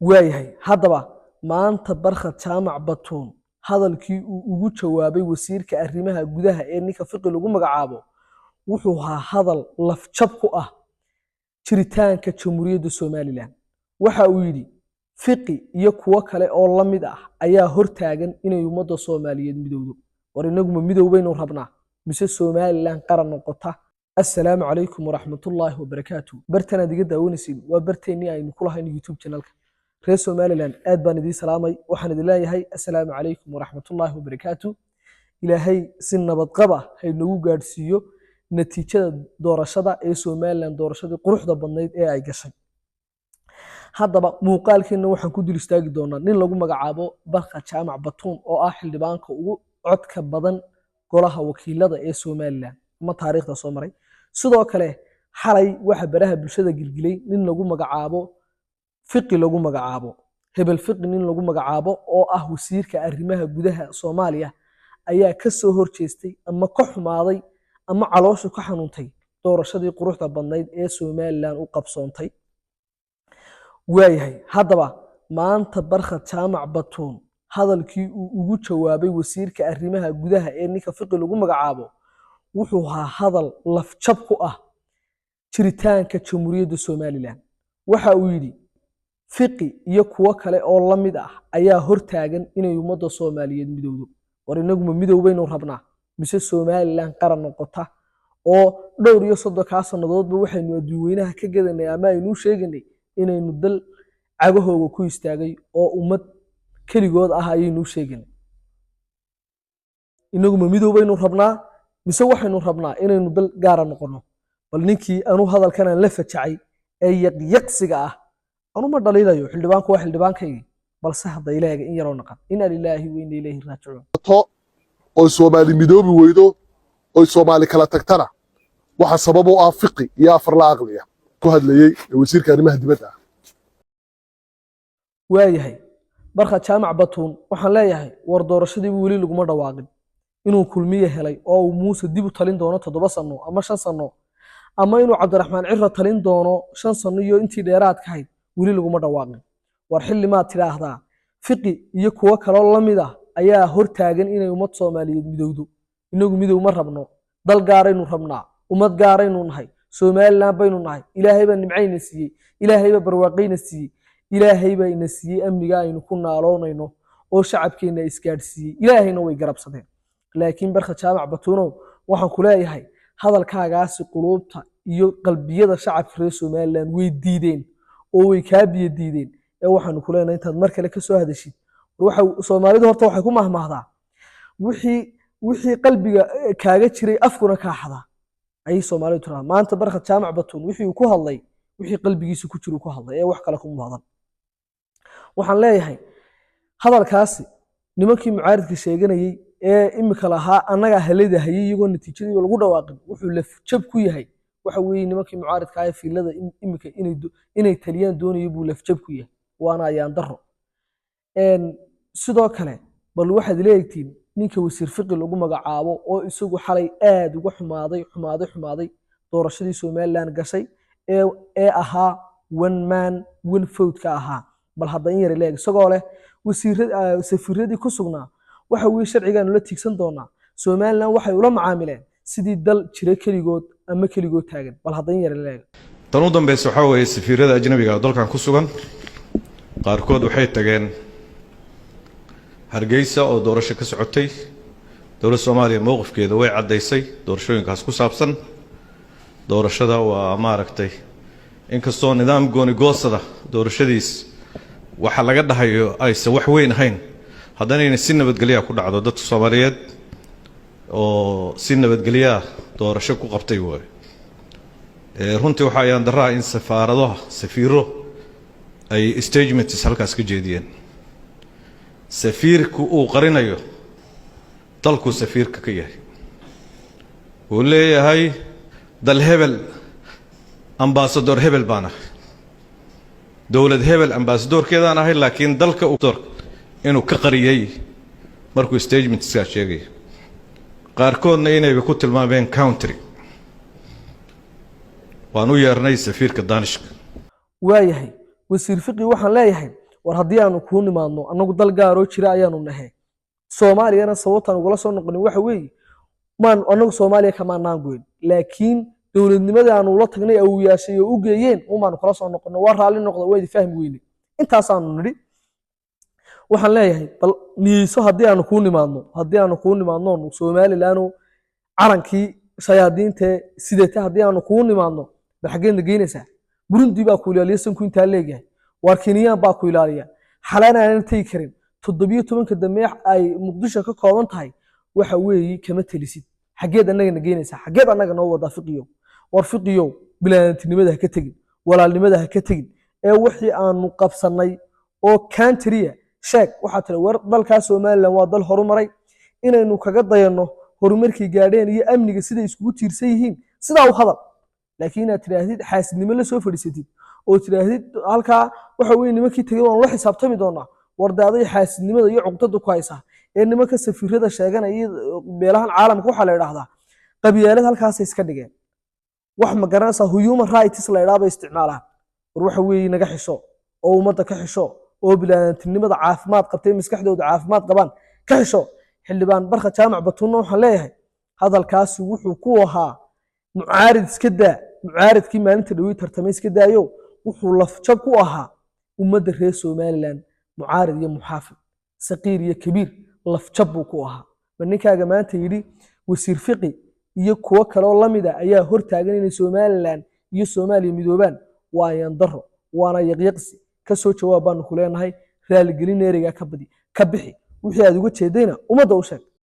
Waayahay, haddaba maanta Barkhad Jaamac Batuun hadalkii uu ugu jawaabay wasiirka arrimaha gudaha ee ninka Fiqi lagu magacaabo wuxuu ahaa hadal lafjab ku ah jiritaanka Jamhuuriyadda Somaliland. Waxa uu yidhi Fiqi iyo kuwo kale oo la mid ah ayaa hortaagan inay ummadda Soomaaliyeed midowdo. War inaguma midow baynu rabnaa mise Somaliland qaran noqota? Assalaamu calaykum waraxmatullaahi wabarakaatu. Bartanaad iga daawanaysiin waa barteennii aynu ku lahayn YouTube channelka. Reer Somaliland, aad baan idiin salaamay. Waxaan idin leeyahay assalaamu calaykum waraxmatullaahi wabarakaatu. Ilaahay si nabadqaba haynagu gaadhsiiyo natiijada doorashada ee Somaliland, doorashadii quruxda badnayd ee ay gashay. Haddaba muuqaalkeenna waxaan ku dul istaagi doonaa nin lagu magacaabo Barkhad Jaamac Batuun oo ah xildhibaanka ugu codka badan golaha wakiilada ee Somaliland ama taariikhda soo maray. Sidoo kale xalay waxa baraha bulshada gilgilay nin lagu magacaabo Fiqi, lagu magacaabo hebel Fiqi, nin lagu magacaabo oo ah wasiirka arrimaha gudaha Soomaaliya ayaa ka soo horjeestay ama ka xumaaday ama calooshu ka xanuuntay doorashadii quruxda badnayd ee Somaliland u qabsoontay. Waayahay, haddaba maanta Barkhad Jaamac Batuun hadalkii uu ugu jawaabay wasiirka arrimaha gudaha ee ninka Fiqi lagu magacaabo wuxuu ahaa hadal lafjab ku ah jiritaanka Jamhuuriyadda Somaliland. Waxa uu yidhi Fiqi iyo kuwo kale oo la mid ah ayaa hortaagan inay ummadda Soomaaliyeed midowdo. War inaguma midow baynu rabnaa mise Somaliland qaran noqota? Oo dhowr iyo 30-kaa sannadoodba waxaynu adduun weynaha ka gadanay ama aynuu sheeganay inaynu dal cagahooga ku istaagay oo ummad keligood ah ayaynuu sheeganay. Inaguma midow baynu rabnaa mise waxaynu rabnaa inaynu dal gaara noqono? Bal ninkii anu hadalkan aan la fajacay ee yaqyaqsiga ah anu ma dhaliilayo, xildhibaanku waa xildhibaankaygii, balse hadda ilaaga in yaroo naqan. Inna lilaahi wa inna ilayhi raajicuun. To oy Soomaali midoobi weydo, oy Soomaali kala tagtana, waxa sabab u ah Fiqi iyo afar la aqliya ku hadlayey ee wasiirka arrimaha dibadda ah. Waayahay, Barkhad Jaamac Batuun waxaan leeyahay, war doorashadiibu weli laguma dhawaaqin. Inuu Kulmiye helay oo uu Muuse dib u talin doono 7 sano ama 5 sano, ama inuu Cabdiraxmaan Ciro talin doono 5 sano iyo intii dheeraadka ahayd, weli laguma dhawaaqin. War xilli maad tidhaahdaa Fiqi iyo kuwo kaloo la mid ah ayaa hortaagan inay ummad Soomaaliyeed midowdo? Inagu midow ma rabno, dal gaaraynu rabnaa, ummad gaaraynu nahay, Somaliland baynu nahay. Ilaahay baa nimcayna siiyey, Ilaahay baa barwaaqayna siiyey, Ilaahay baa ina siiyey amniga aynu ku naaloonayno oo shacabkeenna isgaadhsiiyey. Ilaahayna way garabsadeen. Laakiin Barkhad Jaamac Batuunow, waxaan ku leeyahay hadalkaagaasi quluubta iyo qalbiyada shacabka reer Somaliland way diideen oo way kaa biyo diideen. Ee waxaanu ku leenahay intaad mar kale ka soo hadashid. Waxa Soomaalidu horta waxay ku mahmaahdaa wixii qalbiga kaaga jiray afkuna kaa xadaa, ayay Soomaalidu tiraa. Maanta Barkhad Jaamac Batuun wixii uu ku hadlay, wixii qalbigiisa ku jira uu ku hadlay ee wax kale kuma hadal. Waxaan leeyahay hadalkaasi nimankii mucaaridka sheeganayey ee imika lahaa annagaa halada hayay, iyagoo natiijadiiba lagu dhawaaqin, wuxuu lafjab ku yahay waxa weeye nimankii mucaaridka ah ee fiilada imika inay taliyaan doonayay buu lafjab ku yahay, waana ayaan daro. Sidoo kale bal waxaad ila eegtiin ninka wasiir Fiqi lagu magacaabo oo isagu xalay aad uga xumaaday, xumaaday, xumaaday doorashadii Somaliland gashay ee ahaa one man one vote ka ahaa. Bal hadda in yar ila eeg isagoo leh wasiirada, safiiradii ku sugnaa waxa weye sharcigaanu la tiigsan doonaa, Somaliland waxay ula macaamileen sidii dal jira keligood ama keligood taagan. Bal hadda in yar ila eeg. Tan u dambaysa waxaa weeye safiirada ajnabiga oo dalkan ku sugan qaarkood waxay tageen Hargeysa oo doorasho ka socotay. Dowladda Soomaaliya mowqifkeeda way caddaysay doorashooyinkaas ku saabsan. Doorashada waa maaragtay, inkastoo nidaam gooni goosada doorashadiis waxa laga dhahayo aysan wax weyn ahayn, haddana inay si nabadgelyaa ku dhacdo, dadka Soomaaliyeed oo si nabadgelyaa doorasho ku qabtay waayo. Runtii waxaa ayaan darraa in safaaradaha safiiro ay statements halkaas ka jeediyeen, safiirku uu qarinayo dalkuu safiirka ka yahay, uu leeyahay dal hebel ambassador hebel baan ahay, dowlad hebel ambassadorkeedaan ahay, laakiin dalka inuu ka qariyey markuu statementskaa sheegaya, qaarkoodna inayba ku tilmaameen country. Waan u yeernay safiirka Daanishka. Waayahay, wasiir Fiqi waxaan leeyahay War haddii aanu kuu nimaadno, annagu dal gaaroo jira ayaanu nahe. Soomaaliyana sababtaan ugula soo noqonin waxa weeye, maan annagu Soomaaliya kamaanaan goyn, laakiin dowladnimadii aanu ula tagnay awoyaashay oo u geeyeen umaanu kula soo noqono. Waa raalli noqda, waa idi fahmi weyne, intaasaanu nidhi. Waxaan leeyahay, bal niyeyso, haddii aanu kuu nimaadno Somaliland calankii shayaadiintee sidata, haddii aanu kuu nimaadno, bal xaggeedna geynaysaa? Burundi baa ku ilaaliya, sanku intaa leegyahay. Waar Keniyaan baa ku ilaaliya, xalaan aanan tegi karin. 17-ka dambe ay Muqdisho ka kooban tahay waxa weeye kama telisid. Xaggeed annagana geynaysaa? Xaggeed annaga noo wadaa, Fiqiyow? War Fiqiyow, bilaantinimada ha ka tegin, walaalnimada ha ka tegin, ee wixii aanu qabsannay oo country-ya sheeg. Waxaa tiri, war dalkaa Somaliland waa dal horumaray, inaynu kaga dayanno horumarkii gaadheen iyo amniga siday iskugu tiirsan yihiin. Sidaa u hadal, laakiin inaad tidhaahdid, xaasidnimo la soo fadhiisatid oo tidhaahdid halkaa waxa weye nimankii tegay waanu la xisaabtami doonaa. Wardaaday xaasidnimada iyo cuqdada ku haysaa ee nimanka safiirada sheeganaya iyo beelahan caalamka, waxaa la idhaahdaa qabyaalad halkaasay iska dhigeen. Wax ma garanaysaa, human rights la idhaa bay isticmaalaan. War waxa weeye naga xisho oo ummadda ka xisho oo bilaantinimada caafimaad qabtay, maskaxdooda caafimaad qabaan ka xisho. Xildhibaan Barka Jaamac Batuunna waxaan leeyahay, hadalkaasi wuxuu ku ahaa mucaarid iska daa, mucaaridkii maalinta dhawey tartamay iska daayo, wuxuu lafjab ku ahaa ummadda reer Somaliland, mucaarid iyo muxaafid, saqiir iyo kabiir, lafjab buu ku ahaa. Ma ninkaaga maanta yidhi wasiir Fiqi iyo kuwo kaleoo lamida ayaa hortaagan inay Somaliland iyo Soomaaliya midoobaan? Waa yandaro, waana yaqyaqsi. Ka soo jawaab baanu ku leenahay, raaligelin ereygaa ka badi ka bixi, wixii aad uga jeedayna ummadda u sheeg.